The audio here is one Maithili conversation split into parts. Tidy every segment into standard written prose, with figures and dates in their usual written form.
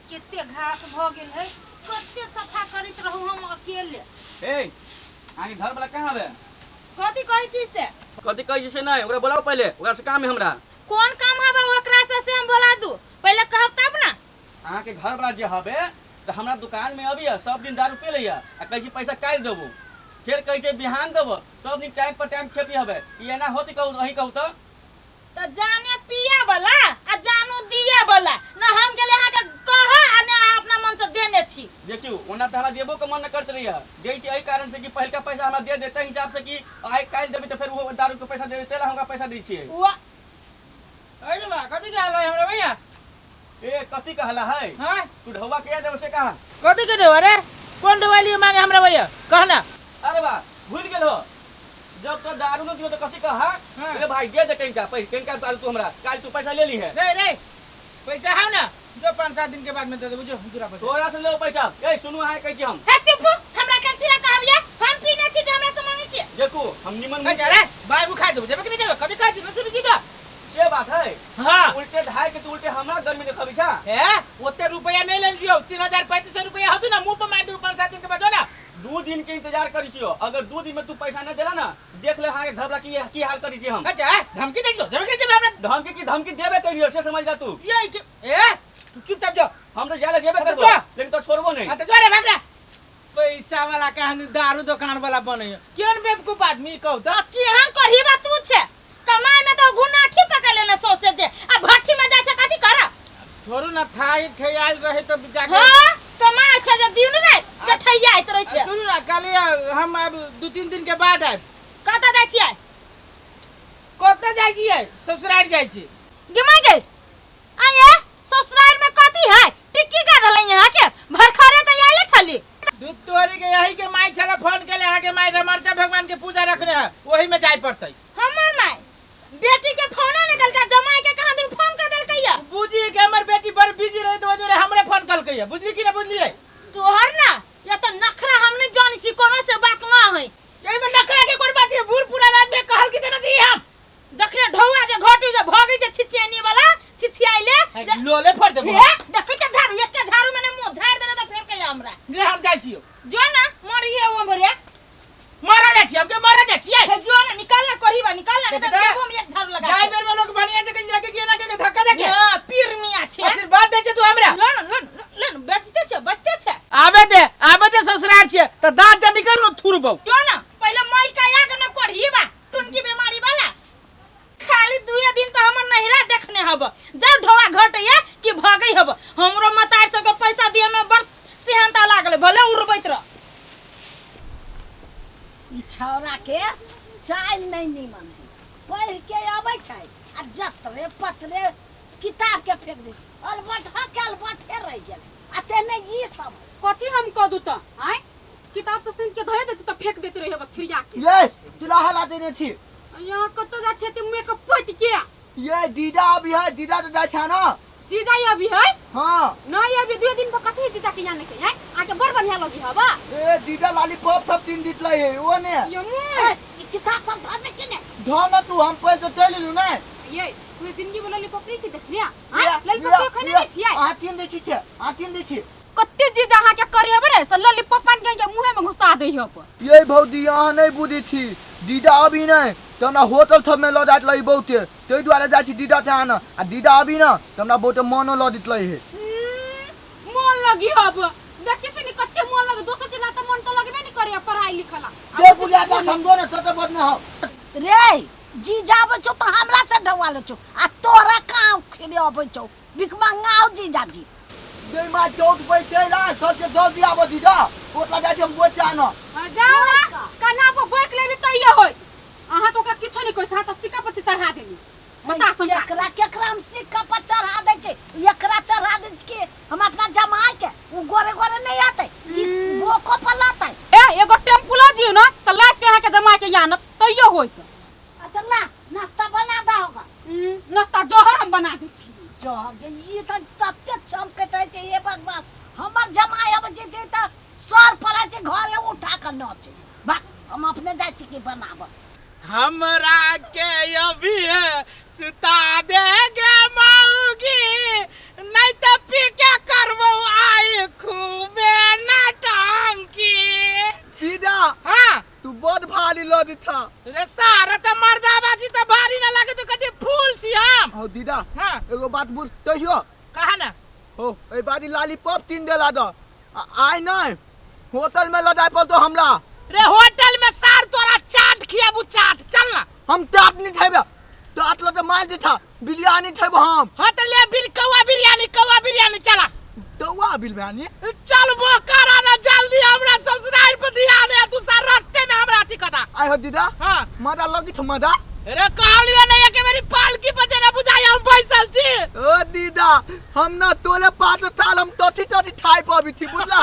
कते घास भऽ गेल है, कते सफा करैत रहू हम अकेले। ए, अहाँके घर वाला कहाँ हवे? कथी कहै छी से? कथी कहै छी से नहि, ओकरा बोलाउ पहिले, ओकरा से काम है हमरा। कोन काम हवे ओकरा से, से हम बोला दू? पहिले कहब तब ना। अहाँके घर वाला जे हवे तऽ हमरा दुकान में अबिया, सब दिन दारू पी लैया आ कहै छी पैसा काल्हि देबो, फेर कहै छै बिहान देबो, सब दिन टाइम पर टाइम खेपी हवे। ई एना होती कहू, अहीं कहू तऽ। तऽ जाने पिया वाला आ जानू दिया वाला न, हम गेले अहाँके कह आ ने अहाँ अपना मन से देने छी। देखियौ, ओना तऽ हमरा देबो के मन न करैत रहैया, दै छी एहि कारण से कि पहिलका पैसा हमरा दे देतै हिसाब से कि आइ काल्हि देबै तऽ फेर ओहो दारू के पैसा दे देतै ला हमरा पैसा दै छियै। वा अरे बा, कथी के हाल है हमरा भैया? ए, कथी कहला है? हाँ। तू ढौवा के देबो से कहा? कथी के ढौवा रे? कोन ढौवा लिए मांगे हमरा भैया, कहना। अरे बा, भूल गेल हो, जब तो दारू न दियो तो कथी कहा? हाँ। अरे भाई, दे दे कहीं का पैसा, कहीं का दारू तू हमरा काल तू पैसा ले ली है। रे रे, पैसा हाउ ना, जो 5-7 दिन के बाद में दे देबो, जो दूरा पर। तोरा से ले पैसा। ए सुनू, अहाँ कहै छी हम। हे चुप, हमरा कथी ला कहबिया? हम पीने छी जे हमरा से मांगे छी? देखू, हम निमन ए जा रे, बाय मुखा देबो, जेबे कि नहीं जेबे? कथी कहै छी न सुनै छी तो? से बात है। हाँ। उल्टे धाय के तू उल्टे हमरा गर्मी देखबी छा। ए, ओते रुपया नहीं ले लियो, 3035 रुपया होतु ना, मुंह पर मार देबो 5-7 दिन के बाद, जो ना। 2 दिन के इंतजार करी छियो, अगर 2 दिन में तू पैसा न देला ना, देख ले अहाँ के घर वाला की हाल करी छी हम। अच्छा, धमकी दे छियो, जेबे कि नहीं जेबे हमरा? धमकी की धमकी देबे करियो से समझ जा तू। ये के, ए, तू चुपचाप जो। हम तो जाले जेबे हाँ, तो करबो, जा। लेकिन तो छोड़बो नहीं। हाँ, तो जो रे, भाग रे। पैसा वाला कहानी दारू दुकान वाला बने, केहन बेवकूफ आदमी कहू तो? आ केहन करही बा तू छे? कमाई में तो घुनाठी पकड़ लेने सौसे दे, आ भट्ठी में जाय छे कथी कर? छोड़ू ना, थाई ठेयाल रहे तो जाके। हां, कमाई छे जे दिन रात के ठैयाइत रहे छे। सुनू ना, काली हम अब 2-3 दिन के बाद आएब। कतऽ जाइ छियै? कतऽ जाइ छियै? ससुराल जाइ छी। गे माय गे, आये ससुराल में कथी है? टिक्की गाड़ल है यहाँ के, भरखरे तऽ आयले छली। दूध तोरी के यही के माई छला फोन केले, अहाँ के माई रमरचा भगवान के पूजा रखने है, ओही में जाय पड़तै। हमर माई बेटी के फोने निकल के जमाई के कहाँ दिन फोन कर देलकै या? बुझी के हमर बेटी बड़ बिजी रहे तो वजह हमरे फोन कलकै या, बुझली कि ना बुझलियै? तोहर ना या तो नखरा हम नहीं जानी छी, कोनो से बात ना है। एहि में नखरा के कोन बात है? बूढ़ पुरान आदमी कहल की देना चाहिए हम। जखने ढौआ जे घटी जे भगै छै छिछियानी वाला छिछियाइले हे, लोले फोड़ देबो। हे देखै छै झाड़ू, एकटा झाड़ू मने मुंह झाड़ देले त फेर कहिया हमरा। ले हम जाइ छियौ। जो ना मरिए ओ मरिए। मरा जाइ छी, हम के मरा जाइ छियै। हे जो ना, निकाल ना करीबा, निकाल ना, नहीं त देखा? देबो हम एक झाड़ू लगा जाय के। बेर में लोग बढ़िया से कहीं जाके के ना के धक्का देके। हां, पीर मियां छै। आशीर्वाद दे छै तू हमरा। लो ना, लो ना, लो ना, बचते छै, बचते छै। आबे दे, आबे दे, ससुराल छियै त दांत जे निकल न थुरबौ। जो ना, पहिले मई का आग न कोढ़ीबा, टुनकी बीमारी वाला। खाली दुए दिन पर हमर नहिरा देखने हब, जाओ ढोआ घटैया कि भगै हब। हमरो मतार सबके पैसा दिए में बड़ सेहनता लागल, भले उड़बैत रह। ई छौड़ा के चाल नहीं नीमन है, पढ़ के अबै छै आ जतरे पतरे किताब के फेंक दे, अलबट के अलबटे रह गेल। आ तेने ई सब कथी हम कह दू त आय किताब तो सुन के धोए दे त फेंक देते रहे अब छिड़िया के। ये तुला हला देने थी। यहाँ कत जा छे ते मुँह के पोत के। ये दीदा अभी है, दीदा तो जा छा ना। जीजा ये अभी है? हाँ। नहीं अभी 2 दिन पर कथी जीजा के यहाँ के है? आके बड़ बढ़िया लगी हवा। ए दीदा लालीपॉप सब 3 दिन लाई है वो ने। ये मुँह। ए, ई किताब सब धर में के ने? धर ना तू, हम पैसे दे लेलू ना। ये तू जिंदगी में लॉलीपॉप नहीं छी देखलिया? लिया, हाँ? लॉलीपॉप लिया, तो खाने लिया। नहीं छियै? अहाँ 3 दै छी छे, अहाँ 3 दै छी। कते जीजा अहाँ के करे हेबै रे, से लॉलीपॉप आनि के मुँहे में घुसा दै हब। ये भौजी अहाँ नहीं बुझै छी, दीदा अभी नहीं तऽ हमरा होटल सब में लऽ जाइत रही बहुते, ताहि दुआरे जाइ छी दीदा ते आनऽ, आ दीदा अभी न तऽ हमरा बहुते मनो लऽ दैत रही हे। मन लगी हब, देखै छी ने कते मन लगे, दोसर चीज ला तऽ मन तऽ लगबे नहीं करे पढ़ाई लिखला। दे बुढ़िया जा समझो ने तते बदने हौ। रे जीजा अबै छौ तऽ हमरा से ढौआ लै छौ, आ तोरा कहाँ खेले अबै छौ? भिखमंगाओ जीजाजी। दे माँ चौक पे चल आ, सबके जल्दी आबो दीदा, ओतला जाइ छी हम बोझ आनऽ। हाँ, जाओ ना, कना पर बोइक लेबी तैयो होय। अहाँ तो ओकरा किछो नहीं कहै छै, अहाँ तऽ सिक्का पर चढ़ा देली। बता शंका। केकरा केकरा हम सिक्का पर चढ़ा दै छै? एकरा चढ़ा दै छै कि हम अपना जमाई के? उ गोरे गोरे नहीं आते, ई बोको पर लाते। ए एगो टेम्पुलो जियो ना, से लाद के अहाँ के जमाई के आनत तैयो होइत। अच्छा ला नाश्ता बना दा होगा। नाश्ता जहर हम बना दै छी। जहर के ई तऽ तते चमकैत रहै छै, हे भगवान। हमर जमाई अबै छै तऽ सर पड़ै छै घरे उठा कऽ नचे। भाग, हम अपने जाइ छी कि बनाबऽ। हमरा के अभी है सुता देगे मौगी, नहीं तो पी के करबो हो एहि बारी लालीपॉप तीन देला द आइ नहीं होटल में लऽ जाय पड़तो हमरा। रे होटल में सार तोरा चाट खियाबू, चाट, चल ना। हम चाट नहीं खेबे, चाट लऽ तऽ मारि देता, बिरयानी खेबो हम। हाँ तो ले बिल, कौआ बिरयानी, कौआ बिरयानी, चला। कौआ बिरयानी? चलबो करा ना जल्दी, हमरा ससुराल पर ध्यान है, तू सार रास्ते में हमरा अथी कदा। आइ हो दीदा। हाँ। मदा लगी छ मदा। रे कहलियो नहीं एक बेरी पालकी पर जना बुझाई हम बैसल छी। ओ दीदा हम ना तोले पात थाल हम तथी तथी ठाई पाबी थी बुझला।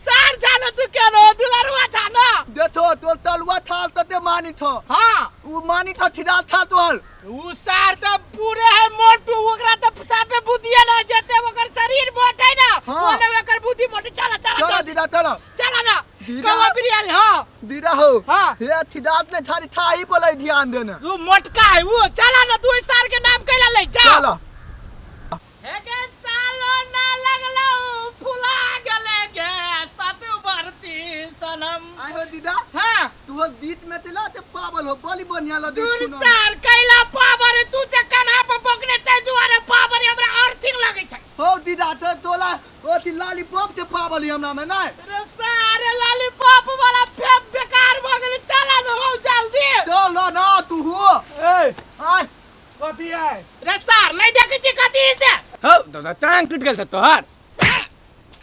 सार जानो तू केनो दुलारुआ जानो। देखो तोर तलुआ थाल तते मानी थो। हाँ। उ मानी थो थिदाल थाल तोहर। उ सार त पूरे है मोटू, ओकरा त साफे बुद्धि ना जेते ओकर शरीर मोट है ना। हाँ। ओने ओकर बुद्धि मोट। चला चला चला दीदा चला। चला ना। दीदा। कौआ बिरयानी। हाँ। दीदा हो। हाँ। हे थिदाल ने थारी थाही बोले ध्यान देना। तू मोटका है वो, चला ना तू इस सार के नाम कैला ले जा। चला। हे गे सालो ना लगलो फुला गले गे सत बरती सनम। आय हो दीदा। हाँ। तू हो गीत में तेला ते पावल हो बड़ी बढ़िया लगे दूर सुनो। सार कैला पावर तू जे कन्हा पर बकने ते दुआरे पावर हमरा अर्थिंग लगे छै। हो दीदा ते तोला ओथी लालीपॉप ते पावल हमरा में नै। रे सारे लालीपॉप वाला फेप बेकार भ गेल, चला न हो जल्दी। चल ना तू हो। ए आय कथी है? रे सार नहीं देखै छी कथी से? हौ दादा टांग टूट गेल छ तोहर।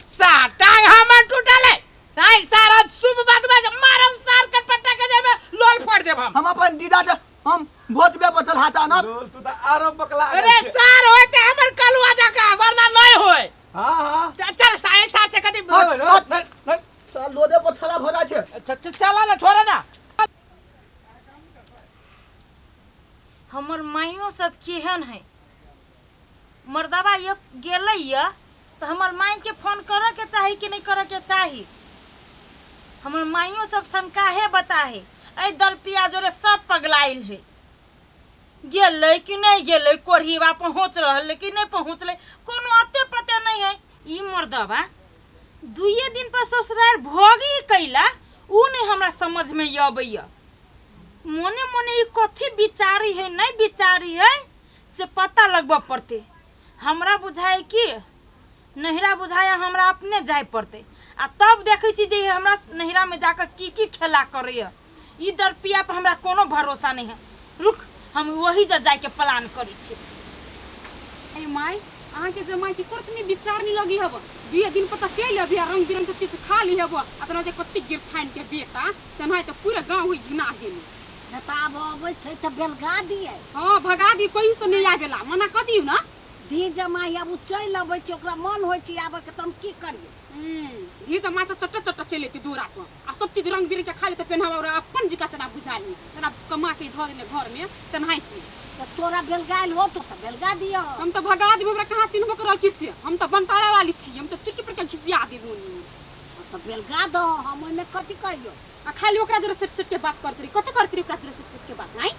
सार टांग हमर टूटल है। ताई सार आज शुभ बात बाज मारम सार कटपट्टा के जेबे लोल फोड़ देब हम। हम अपन दीदा से हम भोट बे बचल हाथ आनब। लोल तू त आरो बकला गेल अरे छे। सार होय ते हमर कलुआ जका वरना नहीं होय। हां हां। चल सारे सार से कथी हौ, हौ, हौ, हौ। सार लोडे पर थला भरा छे। चला ना छोड़े ना। हमर माइयो सब केहन है, मर्दबा ये गेलै या तो हमर माई के फोन करे के चाही कि नहीं करे के चाही? हमर माइयो सब शंकाहे बताहे, एहि दल पिया जोरे सब पगलाइल है, गेलै कि नहीं गेलै, कोढ़ीबा पहुँच रहल कि नहीं पहुँचलै, कोनो अते पते नहीं है। ई मर्दबा दुइये दिन पर ससुराल भोगी कैला उ नहीं हमरा समझ में अबैया। मोने मोने ई कथी विचारी है नहीं विचारी है से पता लगबऽ पड़तै। हमरा बुझाय कि नहिरा बुझाय हमरा अपने जाय पड़तै आ तब देखै छी जे हमरा नहिरा में जाकऽ की की खेला करैया। ई दरपिया पर हमरा कोनो भरोसा नहीं है। रुक हम वही जा जायके प्लान करै छी। ए माय अहाँके जमाई के करतनी विचार नहीं लगी हब, दुए दिन पर त चलि अबी आ रंग बिरंग के चीज खा ली हब, आ तना जे कत्ती गिरथाइन के बेटा तेना त पूरा गांव हुई घिना गेली। त आब अबै छै त बेलगा दिए। हाँ भगा दी, कोई से नहीं आबेला, मना क दियौ ना। दी जमाई आब उ चलि अबै छै, ओकरा मन होइ छै आबऽ के त हम की करियै? धी त माय त चट्टा चट्टा चलि एतै दूरा पर आ सब चीज रंग बिरंग के खा लेतै, पेन्हावा ओरा अपन जिका तेना बुझाली तेना कमा के धऽ देने घर में तेनाही की। त तोरा बेलगायल होतो त बेलगा दिअ। हम त भगा देब, हमरा कहाँ चिन्हबो करल कि से, हम त बनतारा वाली छी, हम त चुटकी पर के घिसिया देब ओनी। त बेलगा दह, हम ओहिमे कथी करियौ? आ खाली ओकरा जोरे सेट सेट के बात करत रही, कथी करत रही ओकरा जोरे सेट सेट के बात? नहीं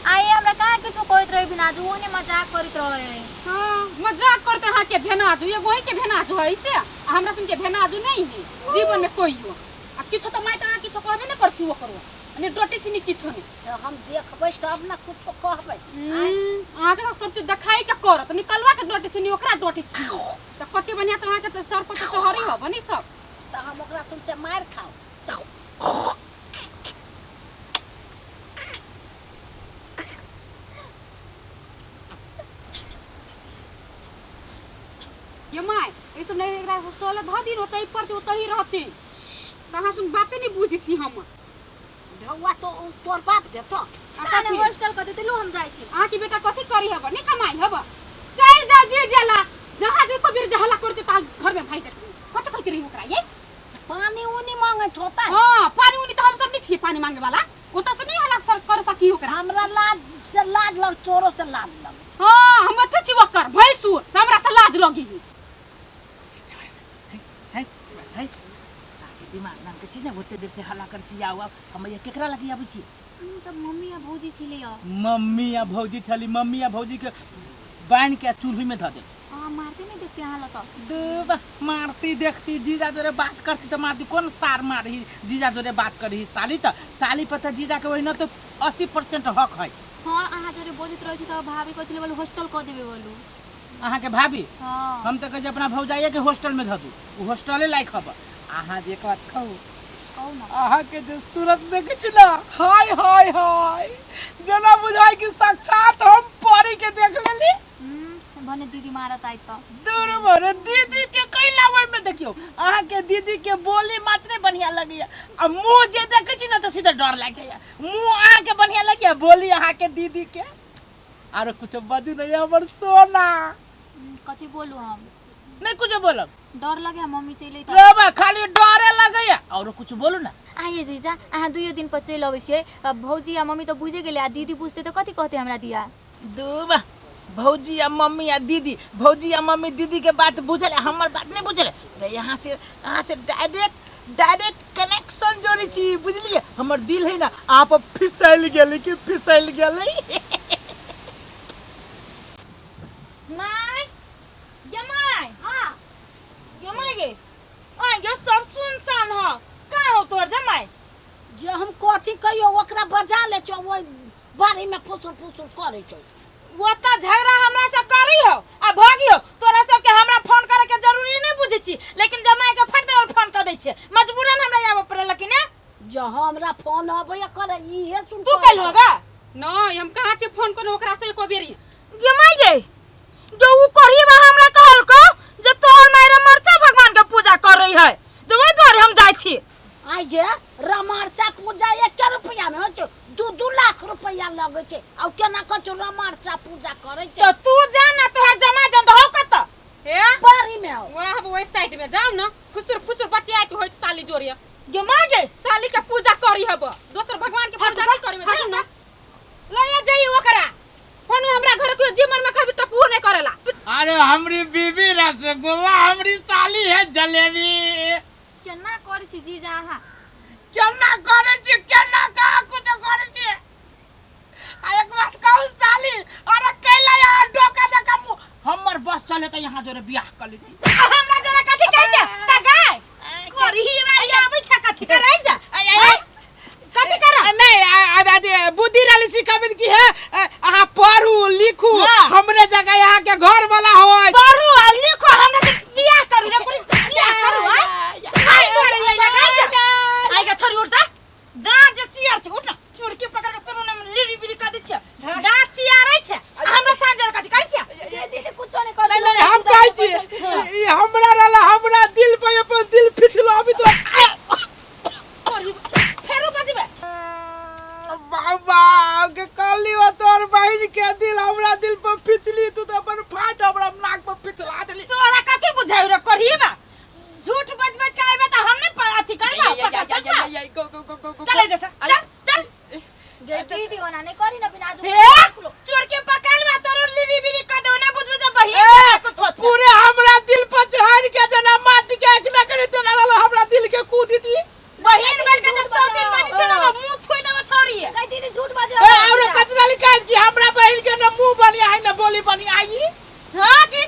आइ हमरा कहाँ किछो कहैत रही भेनाजू, ओहने मजाक करैत रहे। हाँ मजाक करते अहाँ के भेनाजू, एगो अहीं के भेनाजू है से, आ हमरा सुन के भेनाजू नहीं है जीवन में कोई हो। आ किछो त माय त अहाँ किछो कहबे न करছি ओकरो, ने डटे छी ने किछो ने। त हम देखबै तब न कुछो कहबै। अहाँके त सब चीज देखाई के करत, निकलवा के डटे छी ने ओकरा डटे छी। त कते बढ़िया त अहाँके त चार पाँच चहरी हब नि सब। त हम ओकरा सुन से मारि खाउ। ये my ई सब नहीं एकरा हॉस्टल धऽ दिन, ओतहि पढ़तै ओतहि रहतै। कहाँ सुन बाते नहीं बुझै छी हम। ढौआ तो तोर बाप देतो। आ खाना कथी? हॉस्टल कऽ देतै, लू हम जाइ छी। अहाँके बेटा कथी करी हब, नहीं कमाई हब, चलि जाउ जे जाला जहाँ जे को बेर हल्ला करते तहाँ घर में भागि जाइत रही। कथी कहैत रही ओकरा ये? पानी उनी मांगैत होता। हाँ पानी उनी तो हम सब नहीं छियै पानी मांगे वाला, ओतऽ से नहीं हल्ला सर कर सकी ओकरा। हमरा लाज से लाज लग, तोरो से लाज लग। हाँ हम अथी छी ओकर भैंसुर से हमरा से लाज लगी। है है दिमाग नाम के चीज ने ओते देर से हल्ला कर छी आउ आउ, हम ये केकरा लगी आबै छी? हम तऽ मम्मी आ भौजी छलै। मम्मी आ भौजी छली, मम्मी आ भौजी के बान्हि के चूल्ही में धऽ देब। अहाँ मारते नहीं देखते अहाँ लग। दूब मारती देखती, जीजा जोरे बात करती त मारती, कोन सार मारही जीजा जोरे बात करही साली त साली पर त जीजा के ओहिना त 80% हक है। हाँ अहाँ जोरे बजैत रहै छी त भाभी कहै छलै बोलू हॉस्टल कऽ देबै बोलू। अहाँके भाभी? हाँ। हम तऽ कहै छी अपना भौजाइए के हॉस्टल में धऽ दू, ओ हॉस्टले लायक हब। अहाँ जे एक बात कहू? कहू ना। अहाँके जे सूरत देखै छी ना, हाय हाय हाय, जेना बुझाइ कि साक्षात हम परी के देख लेली। भने दीदी मारत आइ तऽ। दूर भरे दीदी के कैला ओहिमे देखियौ, अहाँके दीदी के बोली मात्रे बढ़िया लगैया आ मुँह जे देखै छी ना तऽ सीधा डर लागि जाइया। मुँह अहाँके बढ़िया लगैया, बोली अहाँके दीदी के। आरो कुछो बाजू नहीं हमर सोना। कथी बोलू हम? नहीं कुछो बोलब। डर लगे मम्मी चलि अइतै। रे बा, खाली डरे लगैया, आरो कुछो बोलू ना। आइए जीजा, अहाँ दुइयो दिन पर चलि अबै छियै, आ भौजी आ मम्मी तऽ बुझे गेलै, आ दीदी बुझतै तऽ कथी कहतै हमरा दिया? दूबा भौजी आ मम्मी आ दीदी, भौजी आ मम्मी दीदी के बात बुझल, हमर बात नहीं बुझल। रे यहाँ से डायरेक्ट डायरेक्ट कनेक्शन जोड़ै छी, बुझलियै? हमर दिल है ना आप फिसल गेलै कि फिसल गेलै। My गे my. हाँ। गे my गे, आ गे सब सुनसान ह, का हो तोर जमाई? जे हम कथी कहियो ओकरा बजा ले छौ, ओहि बाड़ी में फुसुर फुसुर करै छौ। वो त झगड़ा हमरा से करी हो आ भागी हो, तोरा सबके हमरा फोन करे के जरूरी नहीं बुझै छी, लेकिन जमाई के फट देवल फोन कर दै छै, मजबूरन हमरा आबऽ पड़ल कि ने। जे हमरा फोन अबैया करे इहे सुन तू करै कैल छौ। होगा? नहीं, हम कहाँ छी फोन करने ओकरा से एको बेरी। गे माई गे, जो उ करही बा हमरा कहलको जे तोहर मायरा मरचा भगवान के पूजा कर रही है, जे ओहि दुआरे हम जाइ छी। आइ जे रमरचा पूजा 1 रुपया में होइ छै, 2-2 लाख रुपया लगै छै, आ केना कहै छौ रमरचा पूजा करै छै? तो तू जा ना, तोहर जमाई जन हो कत? हे? बाड़ी में हो। वहाँ हम ओहि साइड में जाऊ ना, फुसुर फुसुर बतियाइत होइत साली जोड़िया। गे माई गे, साली के पूजा करी हब, दोसर भगवान के पूजा नहीं करी, जाऊ ना। लइया जाई ओकरा फोन हमरा घर के जीवन में कभी टपुओ नहीं करेला। अरे हमरी बीबी रसगुल्ला, हमरी साली है जलेबी। केना करै छी जीजा अहाँ? केना करै छी, केना कहाँ कुछो करै छी। आ एक बात कहू साली, अरे कैला यहाँ डोका जका मुँह, हमर बस चले तऽ यहाँ जोरे बियाह कर लेती। आ हमरा जोरे कथी कहिते? त गाय करही बा ई आबै छै कथी करै जा? कथी कर? नहीं, आ, बुद्धि रहली सिखाबे की है, अहाँ पढ़ू लिखू। हाँ। हमरे जगह यहाँ के घर वाला होय। पढ़ू आ लिखू, हमरा से बियाह करू रे, पूरी बियाह करू। आ आई तोरे ये लगाई जा। आई के छोरी उठ जा, दाँत जे चियर छै उठ ना, चुड़की पकड़ के तोरो ने लिरी बिरी कर दै छियै। दाँत चियारै छै आ हमरा साँझ जोर कथी करै छियै? ये दीदी कुछो नहीं करै। नहीं, नहीं, हम कहै छी ई हमरा रहला, हमरा दिल पे अपन दिल फिसलो अभी तो। फेरो बजबै। बाबा के कहली हो तोर बहिन के दिल हमरा दिल पर फिसली, तू तो अपन फाट हमरा नाक पर फिसला देली। तोरा कथी बुझाइ रे करही बा? झूठ बज बज के आइबे त हम नहीं अथी करबा, पकड़ सकबा। चले जैसे, चल चल। गे दीदी ओना नहीं करी ना बिना हे, चोर के पकड़ बा तोरो लिली बिली कर देबो ना, बुझबे जे बहिन ए, के कुछो छै। पूरे हमरा दिल पर चढ़ के जना माटी के एक ना करे तेना रहल हमरा दिल के कूद दी। बहिन बन के जे 100 दिन बनी छै ना त मुंह थोइ देबो छोड़ी। गई दीदी झूठ बाजे। ए, औरो कतना लिखा कि हमरा बहिन के ना मुंह बनी आई ना बोली बनी आई। हां कि